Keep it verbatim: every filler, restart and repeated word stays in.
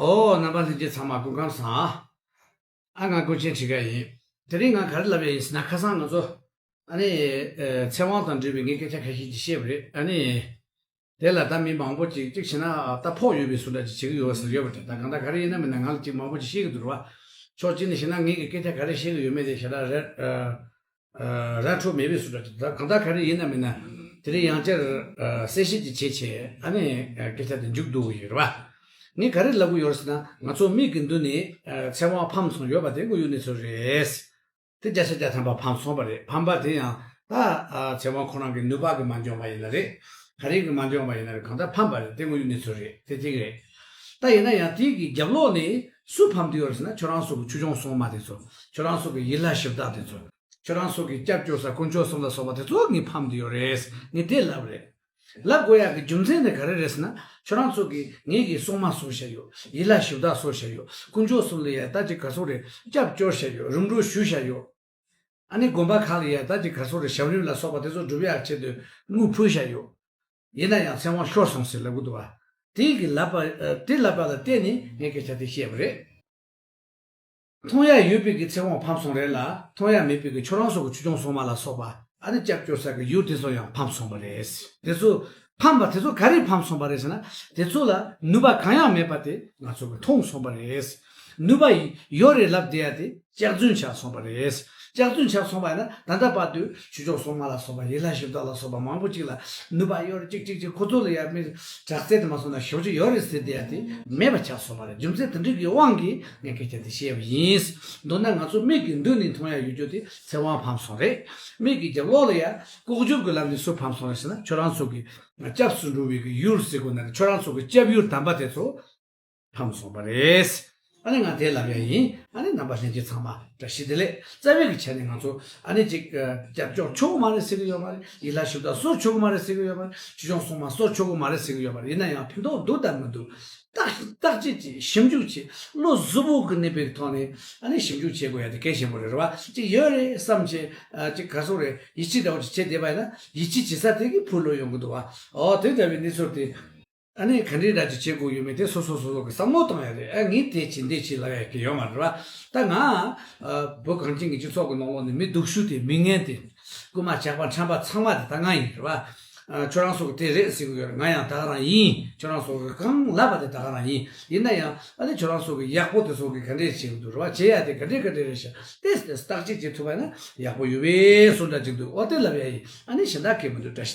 ཨོ། རྣམ་པ་ལྷན་རྒྱས་ཚང་མ་སྐུ་ཁམས་བཟང་། ཨ། ང་ཀུན་མཁྱེན་ཁྲི་ཀ་ཡིན། དེ་རིང་ང་ག་རེ་ལབ་ཡ་ཡིན་ཟེར་ན། ཁ་སང་ང་ཚོ་ཨ་ནི་ཨ་ཚེ་དབང་དང་འབྲེལ་བའི་ངའི་སྐད་ཆ་ཁ་ཤས་ཅིག་བཤད་པ་རེད། ཨ་ནི་དེ་ལ་ད་མི་མང་པོ་ཅིག་ཅིག་བྱས་ན་ད་ཕོག་ཡོད་པའི་བཟོ་འདྲ་ཅིག་བྱེད་ཀྱི་ཡོད་ཟེར་ཡོད་པ་རེད། ད་གང་ལྟར་ག་རེ་ཡིན་ན་མིན་ན་ང་ལ་ཅིག་མང་པོ་ཅིག་བཤད་ཀྱི་འདུག་ར། ཕྱོགས་གཅིག་ནས་བཤད་ན་ངེད་ཀྱི་སྐད་ཆ་ག་རེ་བཤད་ཀྱི་ཡོད་མེད་དེ་ཞེ་དྲག་རེད། ཨ། ར་འཕྲོད་མེད་པའི་བཟོ་འདྲ་ཅིག་ད་གང་ལྟར་ག་རེ་ཡིན་ན་མིན་ན་དེ་རིང་ཡང་བསྐྱར་ཨ་གསལ་བཤད་ཅིག་བྱས་བྱས། ཨ་ནི་ཨ་སྐད་ཆ་དེ་མཇུག་བསྡུ་གི་ཡོད་རེད་བ། ངས་ག་རེ་ལབ་གི་ཡོད་རེད་ཟེར་ན། ང་ཚོ་མིག་གི་མདུན་ནས་ཨ་ཚེ་དབང་ཕམ་སོང་ཡོད་པ་དེ་དངོས་ཡོད་གནས་ཚུལ་རེད། དེ་བརྒྱ་ཆ་བརྒྱ་ཐམ་པ་ཕམ་སོང་བ་རེད། ཕམ་པ་དེ་ཡང་ད་ཨ་ཚེ་དབང་ཁོ་རང་གི་ནུས་པ་གིས་མ་འགྱངས་པ་ཡིན་ན་རེད། ག་རེ་གིས་མ་འགྱངས་པ་ཡིན་ན་རེད། གང་ལྟར་ཕམ་པ་རེད། དེ་དངོས་ཡོད་གནས་ཚུལ་རེད། དེ་གཅིག་རེད། ད་ཡིན་ན་ཡང་དེ་གི་རྒྱབ་ལོགས་ནས་སུ་ཕམ་བསྡད་ཡོད་རེད་ཟེར་ན། ཁྱོད་རང་ཚོ་གི་ཆོས་སྐྱོང་སྲུང་མ་དེ་ཚོ། ཁྱོད་རང་ཚོ་གི་ཡིད་ལ་ཞིབ་བཏགས་དེ་ཚོ། ཁྱོད་རང་ཚོ་གི་སྐྱབས་བཅོལ་ས་དཀོན་མཆོག་གསུམ་ལ་སོགས་པ་དེ་ཚོ་ངས་ཕམ་བསྡད་ཡོད་རེད། ངས་དེ་ལབ་རེད། ལབ་དགོས་ཡག་གི་རྒྱུ་མཚན་དེ་ག་རེ་རེད་ཟེར་ན། ཁྱོད་རང་ཚོ་གིས་ངེད་ཀྱི་སྲུང་མ་བཟོས་བཞག་ཡོད། ཡིད་ལ་ཞིབ་བཏགས་བཟོས་བཞག་ཡོད། དཀོན་མཆོག་གསུམ་ལ་ཡ་ད་ཅིག་ག་ཚོད་རེད། སྐྱབས་བཅོལ་བཞག་ཡོད། རིམ་གྲོ་ཞུས་བཞག་ཡོད། ཨ་ནི་དགོན་པ་ཁག་ལ་ཡ་ད་ཅིག་ག་ཚོད་རེད། ཞབས་རིམ་ལ་སོགས་པ་དེ་ཚོ་སྒྲུབ་ཡག་ཆེད་དུ་དངུལ་ཕུལ་བཞག་ཡོད། ཡིན་ན་ཡང་ཚེ་དབང་ཤོར་སོང་ཟེར་ལབ་གི་འདུག་བ། དེ་གི་ལབ་པ། ཨ། དེ་ལབ་པ་ལ་བརྟེན་ནས་ངས་སྐད་ཆ་དེ་བཤད་པ་རེད། མཐོང་ཡ་ཡོད་པའི་གི་ཚེ་དབང་ཕམ་སོང་རེད་ལ། མཐོང་ཡ་མེད་པའི་གི་ཁྱོད་རང་ཚོ་གི་ཆོས་སྐྱོང་སྲུང་མ་ལ་སོགས་པ། ཨ་ནི་སྐྱབས་བཅོལ་ས་གི་ཡུལ་དེ་ཚོ་ཡང་ཕམ་སོང་བ་རེད། དེ་ཚོ་ཕམ་པ་དེ་ཚོ་ག་རེ་ཕམ་སོང་བ་རེད་ཟེར་ན། དེ་ཚོ་ལ་ནུས་པ་གང་ཡང་མེད་པ་དེ་ང་ཚོ་གི་མཐོང་སོང་བ་རེད། ནུས་པ་ཡོད་རེད་ལབ་བསྡད་ཡ་དེ་སྐྱག་རྫུན་ཆགས་སོང་བ་རེད། སྐྱག་རྫུན་ཆགས་སོང་བ་ཡིན་ན། ད་ལྟ་བར་དུ་ཆོས་སྐྱོང་སྲུང་མ་ལ་སོགས་པ། ཡིད་ལ་ཞིབ་བཏགས་ལ་སོགས་པ་མང་པོ་ཅིག་ལ་ནུས་པ་ཡོད་རེད། ཅིག་ཅིག་ཅིག་ཁོ་ཚོ་ལ་ཡ་མི་དྲག་རྩལ་དུ་མ་སོང་ན་ཞོག་ཅིག་ཡོད་རེད་ཟེར་བསྡད་ཡ་དེ་མེད་པ་ཆགས་སོང་བ་རེད། རྒྱུ་མཚན་དེ་འདྲ་གི་དབང་གིས་ངས་སྐད་ཆ་དེ་བཤད་པ་ཡིན། མདོར་ན་ང་ཚོ་མིག་གི་མདུན་ནས་མཐོང་ཡ་ཡོད་རྒྱུ་དེ་ཚེ་དབང་ཕམ་སོང་རེད། མིག་གི་རྒྱབ་ལོགས་ལ་ཡ་ལྐོག་གྱུར་གྱི་ལམ་ནས་སུ་ཕམ་སོང་རེད་ཟེར་ན། ཁྱོད་རང་ཚོ་གི་སྐྱབས་སུ་འགྲོ་བའི་གི་ཡུལ་ཟེར་དགོས་ན་རེད། ཁྱོད་རང་ཚོ་གི་སྐྱབས་ཡུལ་དམ་པ་དེ་ཚོ་ཕམ་སོང་བ་རེད། ཨ་ནི་ང་དེ་ལབ་ཡ་ཡིན། ཨ་ནི་རྣམ་པ་ལྷན་རྒྱས་ཚང་མ་བཀྲ་ཤིས་བདེ་ལེགས། རྩ་བའི་གི་ཆ་ནས་ང་ཚོ་ཨ་ནི་ཅིག་ཨ་སྐྱབས་བཅོལ་ཆོག་གི་མ་རེད་ཟེར་གི་ཡོད་མ་རེད། ཡིད་ལ་ཞིབ་བཏགས་བཟོ་ཆོག་གི་མ་རེད་ཟེར་གི་ཡོད་མ་རེད། ཆོས་སྐྱོང་སྲུང་མ་བཟོ་ཆོག་གི་མ་རེད་ཟེར་གི་ཡོད་མ་རེད། ཡིན་ན་ཡང་ཕན་ཐོགས་འདུག་དང་མི་འདུག་བརྟག་བརྟག་དཔྱད་བྱེད། ཞིབ་འཇུག་བྱེད། བློ་གཟུ་བོ་གི་གནས་པའི་ཐོག་ནས་ཨ་ནི་ཞིབ་འཇུག་བྱེད་དགོས་ཡ་དེ་གལ་ཆེན་པོ་རེད། རེད་བ། ཅིག་ཡོད་རེད་བསམ་བྱས། ཨ་ཅིག་ག་ཚོད་རེད། ཡིད་ཆེས་འདྲ་བོ་ཅིག་བྱེད་བསྡད་པ་ཡིན་ན། ཡིད་ཆེས་བྱེད་ས་དེ་གི་ཕུ་ལོ་ཡོང་གི་འདུག་བ། ཨོ། དེ་འདྲ་བའི་གནས་ཚུལ་དེ། ཨ་ནི་ག་འདྲའི་འདྲ་ཅིག་བྱེད་དགོས་ཡོད་མེད་དེ་སོ་སོ་སོ་སོ་གི་བསམ་བློ་གཏོང་ཡ་རེད། ཨ་ངས་དེ་བྱེད་འདི་བྱེད་ལབ་ཡ་གི་ཡོད་མ་རེད་བ། ད་ང་ཨ་བོད་གངས་ཅན་གྱི་སྤྱི་ཚོགས་ཀྱི་ནང་ལོགས་ནས་མི་སྡུག་ཤོས་དེ། མི་ངན་དེ། རྐུན་མ་ཇག་པ་ཁྲམ་པ་ཚང་མ་དེ་ད་ང་ཡིན། རེད་བ། ཨ་ཁྱོད་རང་ཚོ་གི་དེ་རེད་ཟེར་གི་ཡོད་རེད། ང་ཡང་ད་ག་རང་ཡིན། ཁྱོད་རང་ཚོ་གི་གང་ལབ་པ་དེ་ད་ག་རང་ཡིན། ཡིན་ན་ཡང་ཨ་ནི་ཁྱོད་རང་ཚོ་གི་ཡག་པོ་དེ་ཚོ་གི་ག་འདྲས་བྱེད་གི་འདུག། རེད་བ། བྱེད་ཡ་དེ་ག་འདྲས་ག་འདྲས་རེད་ཤག། ཏེས་ཏེས་བརྟག་དཔྱད་བྱེད་ཐུབ་པ་ན་ཡག་པོ་ཡོད་པའི་བཟོ་འདྲ་ཅིག་འདུག། ཨོ་དེ་ལབ་ཡ་ཡིན། ཨ་ནི་གཞན་དག་གི་མི་འདུག། བཀྲ་ཤིས།